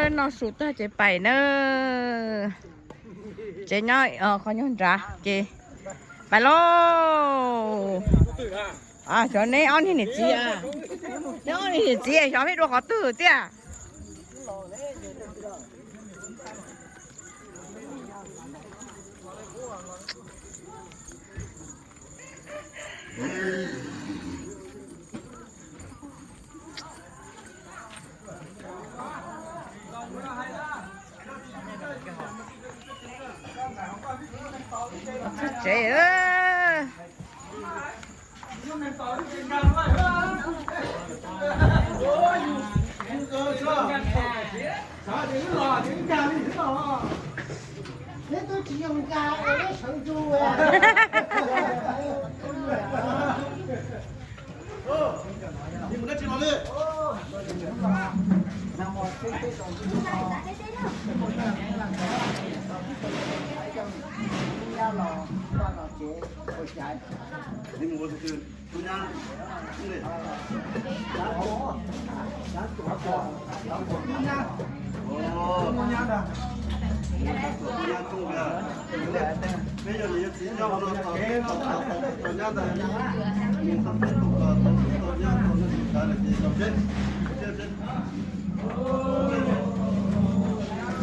Noj su tag ces pais na. Tsev nyob qhov nyob nrad ces pais lauj. Xyov neb ob niag niam txiv, neb ob niag niam txiv xyov peb dua qhov twg tiag. Txog tsev. Neb twb tsis yog nkag es neb sawv ntsug.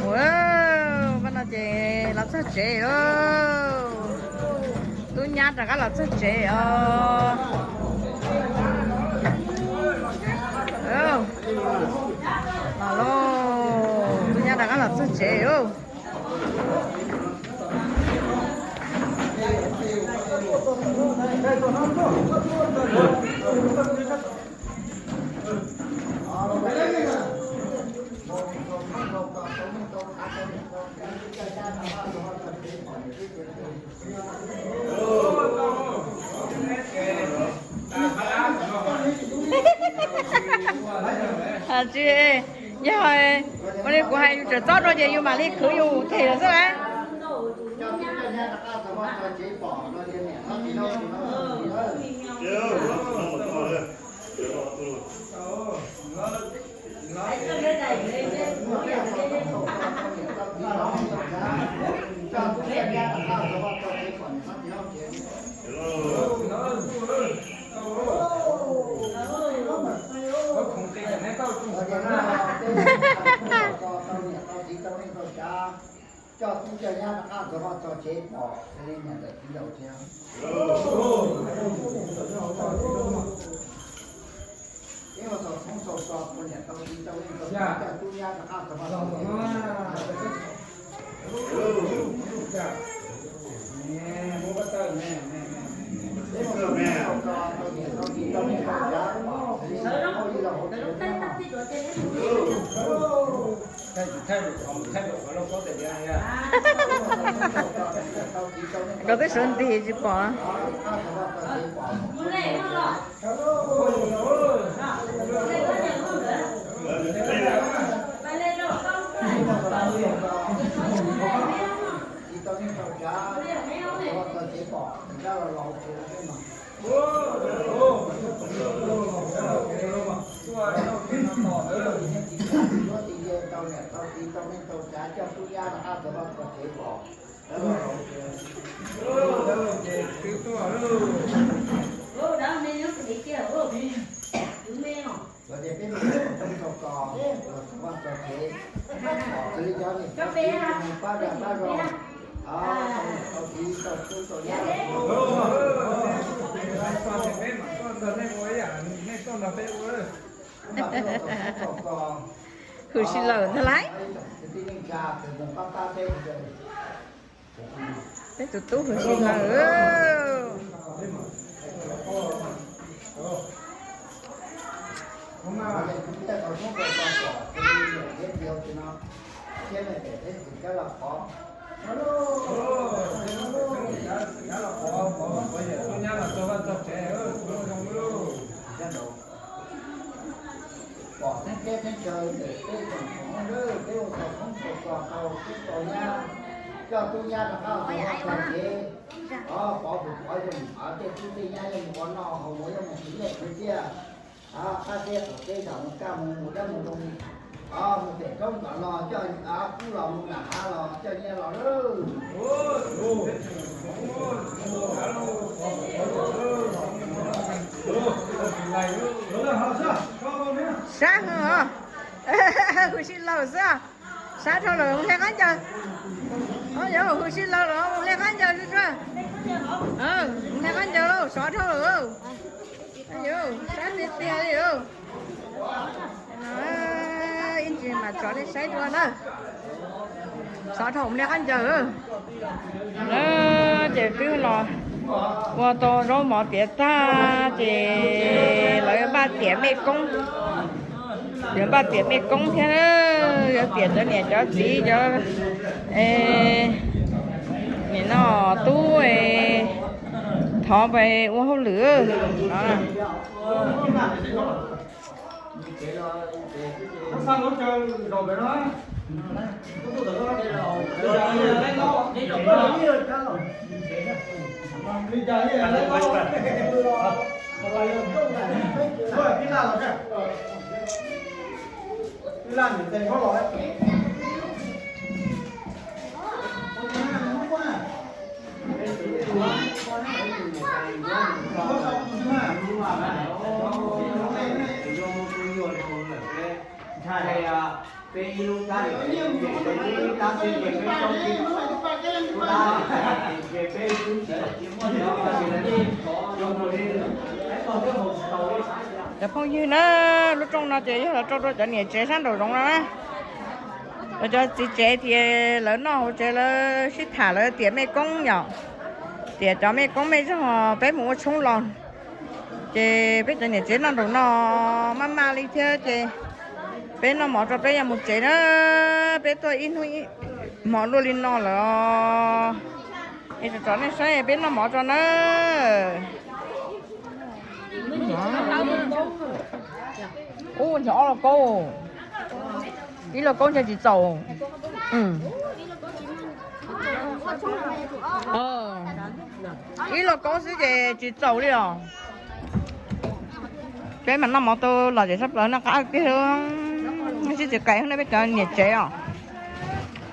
Ua, pab no ces los txog tsev lauj. Tub nyab rov qab los txog tsev os. Los lauj, tub nyab rov qab los txog tsev lauj. Tsis, yog ua li kuv hais yus tseem txob rau ces yus mam li khwv yus them lawm xwb lauj. Coj tub coj nyab rov qab txog tsev pom li niam ntawm txiv laus thiab. Ib ua txaus txhoob txaus txo ua niam tau txiv tau leej tau tus coj tub nyab rov qab txog tsev. Ib ua txaus txhoob txaus txo ua niam tau txiv tau leej tau tsav pom li laus hauv tsev. Nkawd twb sawv nti tsis pom. Tau niam tau txiv tau leej tau tsav coj tub nyab rov qab txog tsev pom. Ces peb mus txog txog txog txog tsev, pom txog li cov niam txiv mus pab dag pab zog, tau niam tau txiv tau tub tau nyab. Hwm si lawm ntag lauj. Peb tus tub hwm si lawm. Pom theeb teb theeb chaw ntawm peb tsoom hmoob lawm, peb ua txaus txhoob txaus txo tau tub tau nyab, coj tub nyab rov qab txog tsev. Pov hwm pov zoo, tej tub tej nyab yeej mus ua noj haus, mus yeej mus khwv nyiaj khwv txiaj, qab teb qaum teb zam mus kaj mus, mus dab mus zoo li. Mus pem roob tom los coj av, kub los mus nram hav los coj nyiaj los lawm. Sab heev os. Hu sib laug xwb. Sab dhau lawm, mus hle qab ncaws. Yog hu sib laug lawm, mus hle qab ncaws tsuag tsuag. Mus hle qab ncaws lauj, sov dhau lawm. Sab tiag tiag li. Ib ntsis mam tso nej saib dua na. Sov dhau mus hle qab ncaws. Ces twb los ua tau zaub mov tiav tag ces lawv yuav npaj tiam mej koob. Yuav npaj tiam mej koob thiab, yuav tiam cov niam cov txiv cov nim no tub thov ua hauj lwm. Cov phooj ywg na, lub rooj no ces yog los rau rau cov niam tsev sab nraum zoov no na. Los cov txiv tsev tias lawv noj hauv tsev, lawv sib tham lawv tiam mej koob yom. Tiam cov mej koob mej zog peb mus ua tshoob los, ces peb cov niam tsev noj nraum no maj maj li thiab ces peb noj mov tso peb yuav mus tsev na. Peb tuaj ib hnub ib hmo luaj li no lawm. Es tso nej saib peb noj mov tso na. Ub, nchog ob lauj kaub, ib lauj kaub nchog tsis txaus. Ib lauj kaub xwb ces tsis txaus li os. Peb mas noj mov tau los ces sab plaws noj qab tiag, sib tsis qais ne peb cov niam tsev os.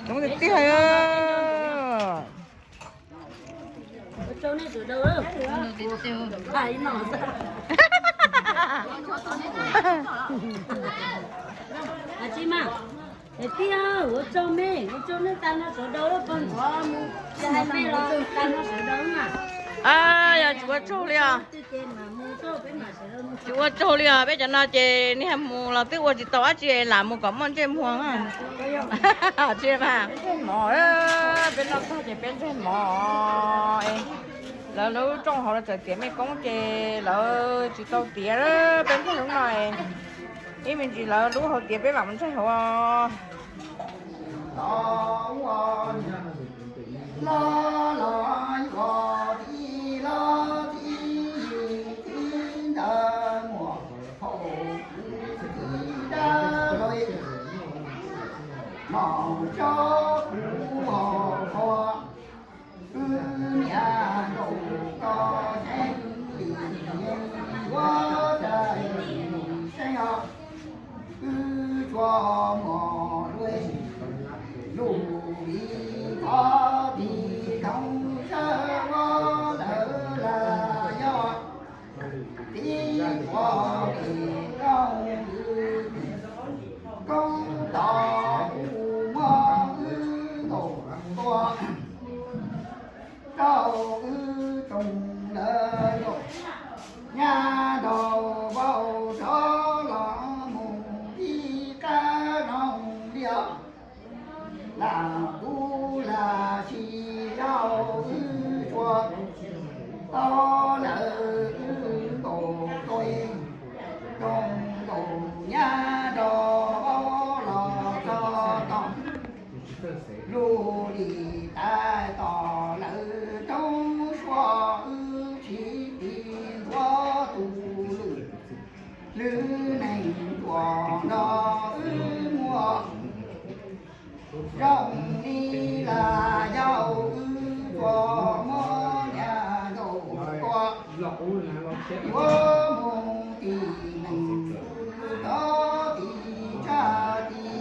Coob tiag tiag. Yog tsis ua tsaug li os. Tsis ua tsaug li os, peb cov no ces niag mus los twb ua tsis tau dab tsi, lam mus kom muaj ntsej muag. Tsis mas, peb noj tag ces peb ntsej mov. Lawv lub rooj hauv lawv txawm tiam mej koob ces lawv tsis tau tiav, peb ntsej lub no. Ib me ntsis lawv lub hauv tiav peb mam mus ntsej hauv. Wb tsuas muaj lub, lub li thov tis thoob sawb ua lawm las yog tib txhua pem koob, koob tos kuv muab wb nkaum tua rau wb tsoom lawv nkaum nyab nraug vauv rov los mus ib qab noog liaj. Lam kub lam tsis yog wb tsuas tau lawm wb nkaum tua, nkaum nkaum nyab nraug vauv los txog tau lub lim tais tos lawv roob suab wb tsis tis ntxuav tus lwm, lwm neeg tuaj nrog wb muag. Zoo li las yog wb tsuas muab nyab nraug tua, yuav mus tim neeg, yuav tim tsaj tim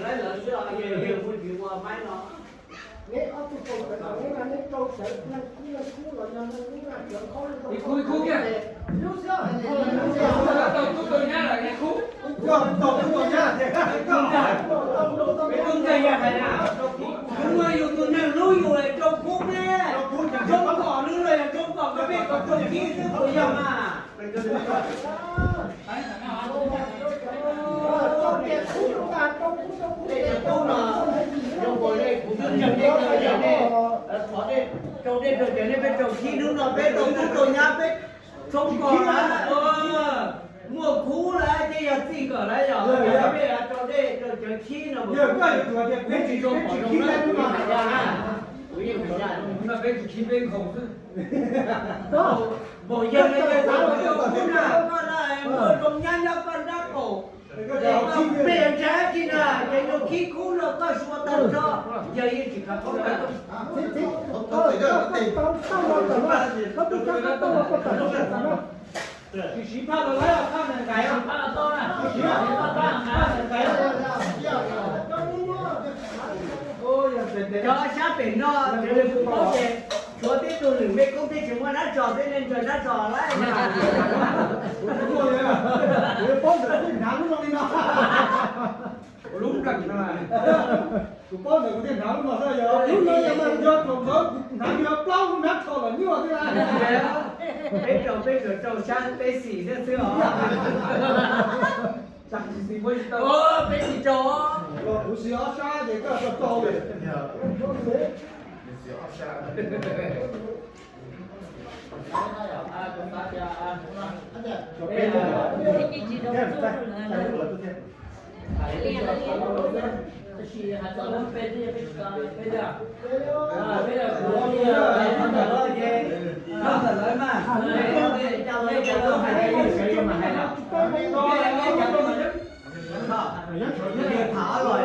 laib lawv xwb os, yog yog mus ntsis ua maib no. Neb ob tug kaus cawv no neb rau cawv neeg kub neeg kub los yog neeg lub naj cawv khaub lub ib khub ib khub kiag. Tau tub tau nyab lawm ib khub. Tau tub tau nyab. Peb tub ntxawg yog hais na, kuv muaj yus tus neeg hlub yus rau khub ne, zoo kom nws los yog zoo kom koj peb kom rau khib xwb puas yog mas. Tej cov tub no, zoo nkaus li kuv twb ntseeg nej cov yawg nej, thov nej rau dej rau cawv nej peb rau khib hnub no peb rau tub rau nyab peb tshoob kos na, muaj khub lawm ces yog txij nkawm lawm yog peb rau dej rau cawv khib no, peb tsis rau pom zoo na, kuv yeej hais yam no peb tsis khib peb nkhaus xwb. Npaum yawg no yawg txawm muaj rau khub na, koj no muaj zoo nyab nyob koj nrab qaum, koj pem ntsa tib na, ces yog khib khub no koj suav tag nrho, yawg yeej tsis kam qhov ntawd. Tsis siv phaj los lawm, phaj nees nkais, phaj nees nkais. Cov sab pem no, cov nws kuv paub ces tshuav tib tug lwm mej koob thiaj tsis muaj nab tso, thiab nej ntsaws nab tso lawm. Paub ntawm kuv hnav lub no li no. Lub npleem no. Kuv paub ntawm kuv thiaj hnav lub no xwb, yog lub no yog mas yog thaum ntawd kuv hnav yog plaub lub nab tso los nyuaj thiab. Peb rau peb rau rau sab peb xim thiab xwb os. Peb tsis rau. Kuv siv ob sab ces koj rau rau li. Tham ob los,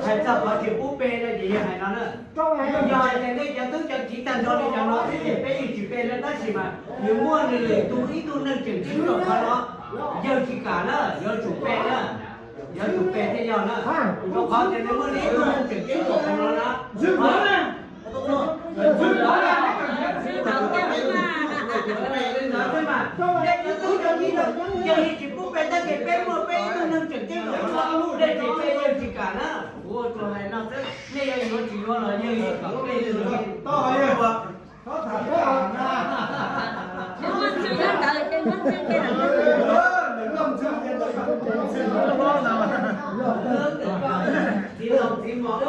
hais txog qhov tsis pub pe no ces yog hais no na. Yog hais tias nej cov tub cov kiv tag nrho li cov no xwb ces peb yeej tsis pe na, tab sis mas nws muaj nws lwm tus ib tug neeg tseem ceeb rau qhov no, yawg tsis kam na, yuav tsum pe na, yuav tsum pe thiaj yog na. Rau qhov tias nws muaj nws ib tug neeg tseem ceeb rau qhov no na. Ntxwv mov na, ntxwv mov na. Tej cov tub cov kiv no, yawg yeej tsis pub pe tab sis peb muaj peb ib tug neeg tseem ceeb rau qhov no, nej tsis pe yawg tsis kam na. Kuv ua tsuas hais no xwb, nej yuav yuav tsis yuav los yawg yeej kam pe. Txiv laus txiv mos,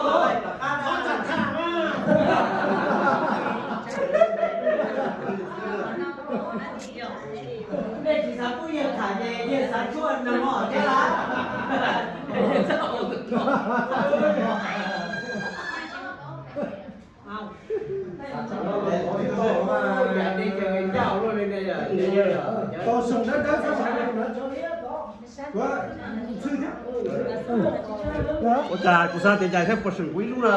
nej tsis xav pub yawg tham ces yawg xav tshuaj nag hmo thiab lawm. Ua cas kuv xav tias ncaim thiab puas seem kuv ib lub na.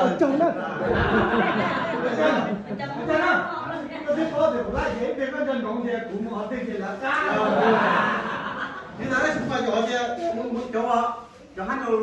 Twb paub tias kuv lab ces ib pliag koj nco ntsoov tias kuv mus qhov twg ces lawv qab. Li ntawd xyov tias mus cov cov hab rau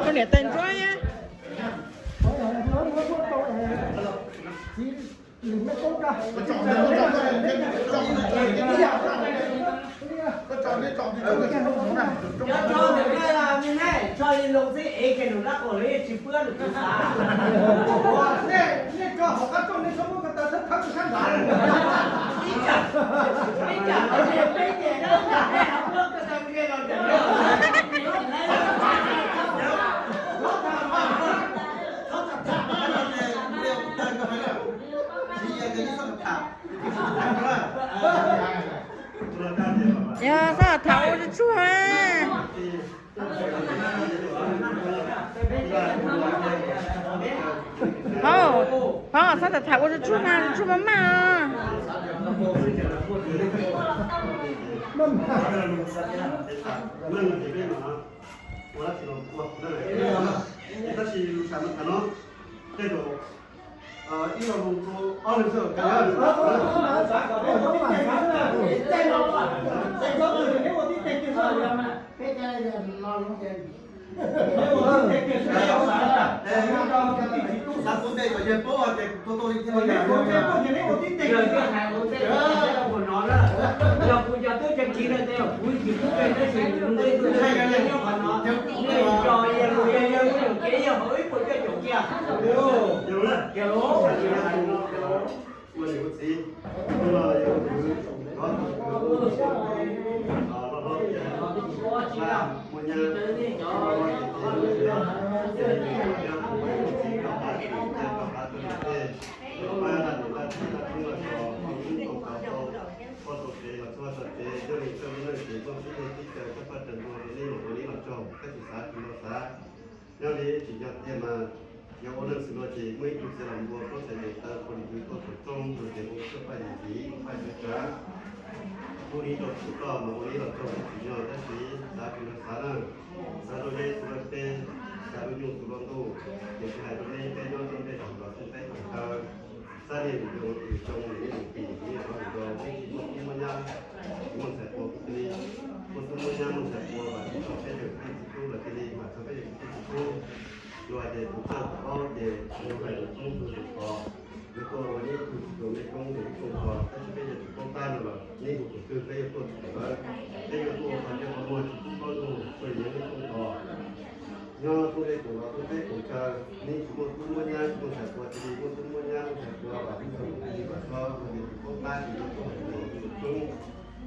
Koj niam tais ntsuab nyab. Cov tso ntawm koj, nej tso li loo xwb es khe lus dab qus los yeej tsis pub lus tus xav. Nej tso hauv qab rooj, nej txhob muab ko taw thawb thawb rau sab nraud. Ib tsam, ib tsam peb ces dab tsam nej ho muab ko taw nqia los ntawm no. Yog xob tham ua tsuag tsuag. Pov, pov, xob tham tham ua tsuag tsuag mas, tsuag tsuag maj maj os. Tab sis lus tham no, tej zaum ib lo lus rau ob leeg xwb. Xav kuv ntej kom yawg paub tias kuv tua tau li thiab no. Yog kuv cov tub cov kiv lawm tej zaum kuv tsis tub tab sis nyob qhov no, tso yawg lus yog yawg ib lus kev yog hauv ib puas cuaj caum kiag. Ua niam ua txiv, hnub no yog tus kov tus kws loj hlob tias Laj muaj nyab, muaj nyab ces tus kws yog tus kws yog tus kws txiv rov qab tus yog rov qab tus yog tej pab Laj niam Laj txiv Laj tub Laj kos ua tub tau kov tau poj tau sev los txog txog tsev, yog li txawj lub neej ces muaj tib neeg tib caw tshaj paj raws ntua rau nej los ua nej los tsaug, koj tsis xav tsis nco xav. Nyob li tsis nco tiag mas yog ua neej xwm no ces muaj ib tug txiv los npua plaub txhais tes taw pua li kwv tuaj txhua rooj rau ces ua txhua paj yim txiv paj yim tsav. Ua li rau txhua toj mas ua li los tsaug tsis nco tab sis xav tsis nco xav na. Xav rau zeb xav rau teb, xav rau nyuj xav rau ntuj, ces kuv hais rau nej peb nyob rau ntej tom los rau teb tom chaw. Xab niag vim yog ua tus xyoo niam nej tus tim niam qhov vim yog nej tsis muaj tub muaj nyab, tsis muaj ntxhais pua kuj cia li muaj tub muaj nyab muaj ntxhais pua los tsis txog peb yawm txiv tub los cia li mas txog peb yawm txiv tub. Luag hais tias tus txawj tus paub ces luag hais tus tub tus tus kos. Yuav tuaj ua neb ib tug tsis tuas mej koob tes ib koog kos, tab sis peb yawg tsis paub tab no los nej hu tus twg peb yuav tuaj tsis tawm lawm. Peb yuav tuaj ua qhov ntsej qhov muag tsis pub plaub ntug, txhua yam nej koom tos. Nyob rau nej koom los rau teb koom chaw, nej tsis muaj tub muaj nyab tsis muaj ntxhais pua cia li muaj tub muaj nyab muaj ntxhais pua los ib txhia cia li kom txhob ua yawg tsis paub tab ces yuav tuaj hais tus tus tub,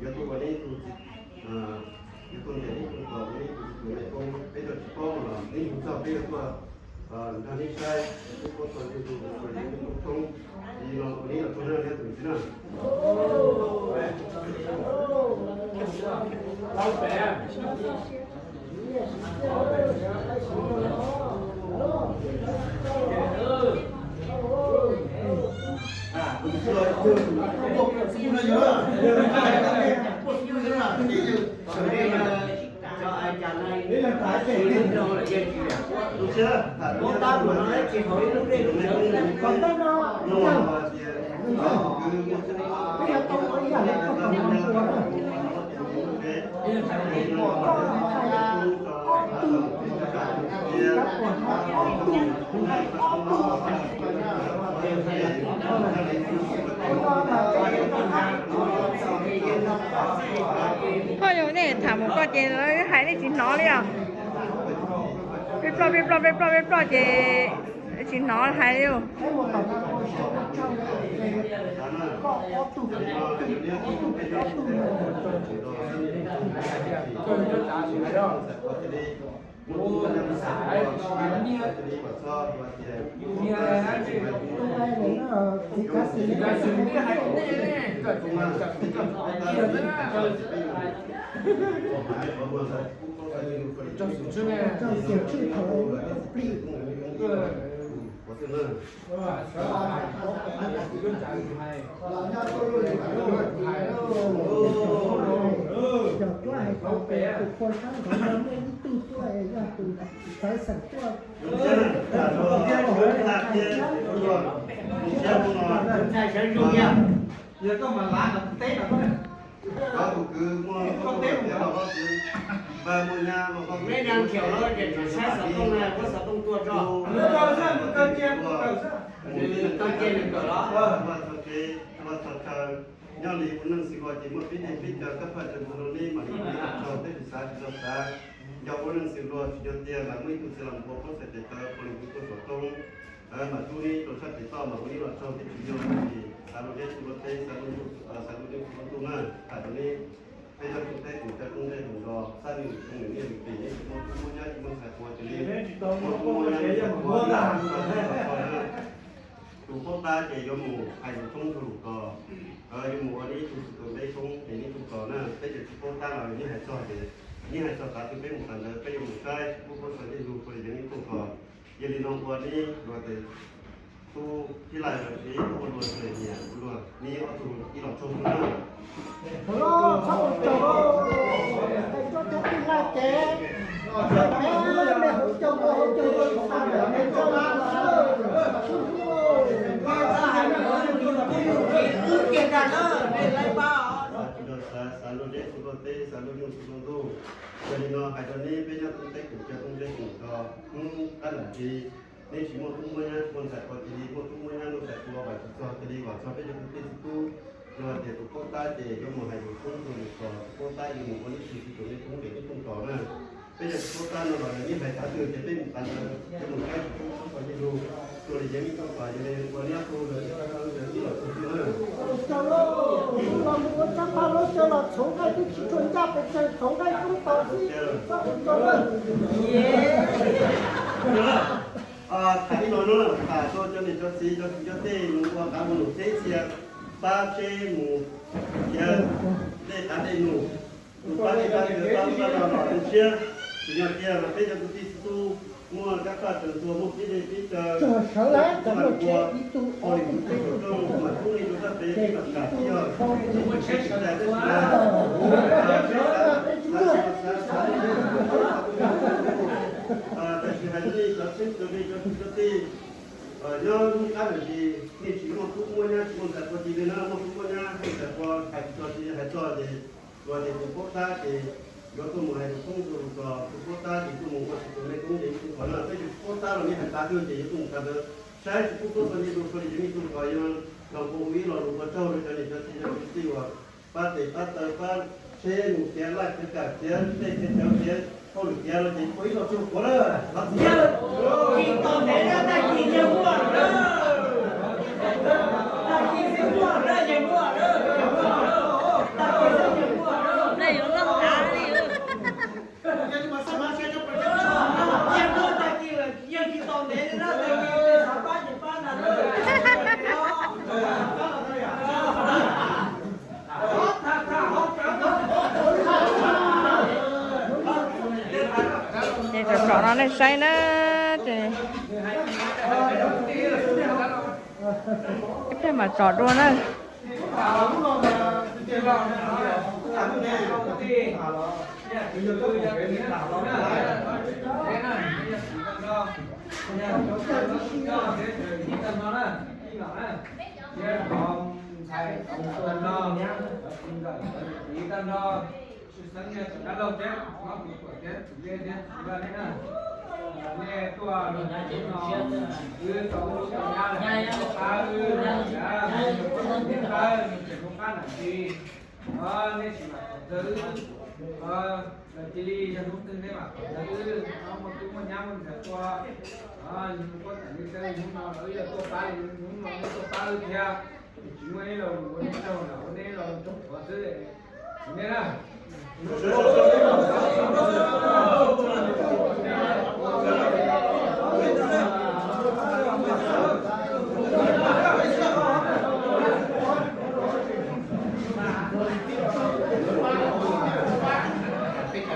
yuav tuaj ua neb ib tug tsis, yuav tuaj ntes neb ib koog kos ua neb ib tug tsis tuas mej koob. Peb cov tsis paub los nej hu txog peb yuav tuaj nrog neb saib, peb paub txog ntsej muag txhua yam nej koom thoob. Li no ua neb los txog na, neb tus txiv na. Koj yog nej tham mus koj ces lawv hais nej tsis hnov li os. Peb ploj peb ploj peb ploj peb ploj ces tsis hnov hais li. Cov cuab hais tau pes tus pua sab nkaus no muaj ib tug tuaj yog tus txawv xeem tuaj. Yog koj mas lav no teb no. Koj tus kwv muaj koj teb los koj txiv npawg muaj nyab los koj txiv npawg saib xov tooj na, muab xov tooj tuaj tso. Nws tau cia nws kawm los. Nyob li ua neej xws luag ces muaj pib dej pib cawv kab phaj cov ntxhua rau neb mam li ua neej los tsaug, peb tsis xav tsis tau xav. Nco ua neej xws luag tsis nco tiag mas muaj ib tug txiv los npua pob txhais tes taw pua li kuv tuaj xov tooj. Mam rub neb rau sab tes toj mas ua neej los tsaug, peb tsis nco ces xav lub dej tsis lub teb, xav lub ntuj tsis lub ntuj na. Tham rau neb, peb nyob rau teb tus coj tub ntsej tus nto, xab nws tshoob nws niaj nws pim, neb tsis muaj tub muaj nyab tsis muaj ntxhais qhua cia li muaj tub muaj nyab muaj ntxhais qhua. Tus paub tab ces yuav mus hais lus thoob nrug lus tos, yuav mus ua neb ib tug txiv tus npe thoob ces neb tug tos na. Peb cov tsis paub tab los neb hais txog ces neb hais txog tav twg peb mus tav ntawd, peb yuav mus saib tsis pub paub txog neb lug ua li yeej neb tug tos. Yog li no ua neb luag tes tub thib lais los sis tub ua luag tes nyiam ua luag neb ob tug ib los tsaug na. Xav lub dej xav lub teb xav lub nyuj xav lub ntuj. Yog li no hais rau neb peb nyob tub teb tus coj tub ntsej tus nto, hnub qab ntam ntsis neb tsis muaj tub muaj nyab tsis muaj ntxhais qhua cia li muaj tub muaj nyab muaj ntxhais qhua, vam tsis txog cia li vam txog peb cov kwv tij txiv tub. Yog hais tias tus paub tab ces yuav mus hais lus thoob nrug lus tos, tus paub tab yuav mus ua neb tug txiv tus npe thoob ces neb tug tos na. Peb yog tsis paub tab no los neb hais tav twg ces peb mus tav ntawd, yuav mus saib tsis pub paub txog neb lug, ua li yeej neb tug tos, yog li ua neb ob tug lawm ib los txog xwb na. Los mus ua tsab phaj lub caw los txhoov nqaij twb tsis tshua ncaj pes tsawg, txhoov nqaij koob tau xwb. Tham ib lo no tham rau cov niam cov txiv cov kwv cov tij mus ua qav ua num teb txhia, pab tsheb mus khiav dej qav dej num, tus pab dej pab cawv pab ub pab no los tu siab. Tsis nyob tiag mas peb cov kwv tij txiv tub muaj kab phaj tsaws ntua muaj pib dej pib cawv, muaj tub muaj nyab muaj ntxhais qhua, ua li kuv teb tus rooj mas tub li rau sab pem peb mam kam tib yog tsis muaj tsheb tsis tau teb tsis tau. Tab sis hais rau nej cov txheeb cov ze cov kwv cov tij, nyob hnub qab ntam ntsis nej tsis muaj tub muaj nyab tsis muaj ntxhais qhua cia li na, muaj tub muaj nyab muaj ntxhais qhua hais tsis txog tsis hais txog ces luag tias tus paub tab ces yuav tuaj mus hais lus thoob nrug lus tos, tus paub tab ces tuaj mus ua tsis tus npe koob ces ib tug qhov no, peb cov tsis paub tab los nej hais tav twg ces yuav tuaj mus tav ntawd, saib tsis pub paub txog neb lug, ua li yeej neb tug tos. Yog los ua ib lo lus ua tsaug rau cov niam cov txiv cov kwv tij uas pab tes pab taw pab tsheb mus khiav laj khiav kam khiav dej khiav cawv khiav hauj lwm khiav los ces ua ib lo tsaug puav lawm. Ces tsom tsom no nej saib na, ces ib pliag mam tsom dua na. Ntxhais tau tag nrho, txiv tag nrho, tsis xeeb niag txiv dab laug thiab, txiv dab laug thiab, txiv dab laug na. Nej tuaj no, wb tau lub tau nyab los pab wb, pab wb, pab wb, pab wb, nej tsis mam thov ntawd wb, los cia li yog hnub twg nej mam thov ntawd wb, muaj tub muaj nyab muaj ntxhais qhua, yog hnub tuaj tam li hnub no los wb yog tuaj pab li hnub no nej tuaj pab wb thiab. Tsis muaj ib lo lus ua neb tsaug los ua neb lo lus tsaug quav xwb. Nej na.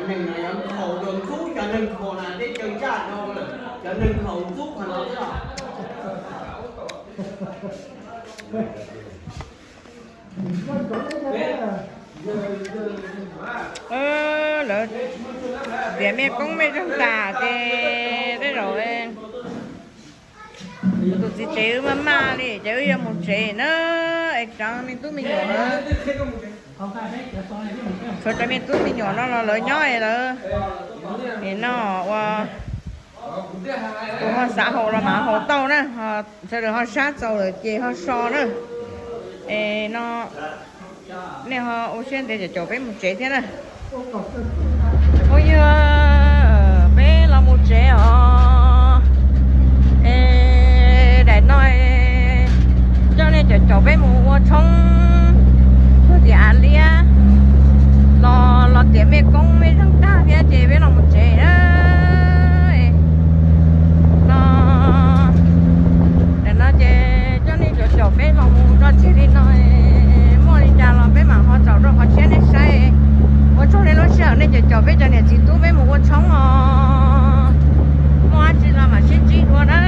Neeg no yog khaus rau ntxub cov neeg khaus na, teb chaws ncaj rau lawm cov neeg khaus ntxub qhov no xwb os. Lawv tiav mej koob mej zeeg tas ces tej zaum tus txiv tsev wb maj maj li ces wb yuav mus tsev na. Es cov me tub me nyuam, tshuav cov me tub me nyuam no los lawv nyob es lawv, es no ua, tus ho xav haus los mas haus tau na, sawv daws ho sab txaus lawm ces ho so na. Es no nej ho ua siab ntev caum caum peb mus tsev thiab na. Phooj ywg, peb los mus tsev os. Es daim no coj nej caum caum peb mus ua tshoob puag tim av liab los, los tiav mej koob mej zeeg tag thiab ces peb los mus tsev na. No, daim no ces coj nej caum caum peb los mus tso tseg li no, muaj li cas los peb mam ho tsaus rau qhov tshiab nej saib. Ua tsaug nej lub sij hawm nej caum caum peb cov niam txiv tub peb mus ua tshoob os. Muaj dab tsi los mam sib ntsib dua na.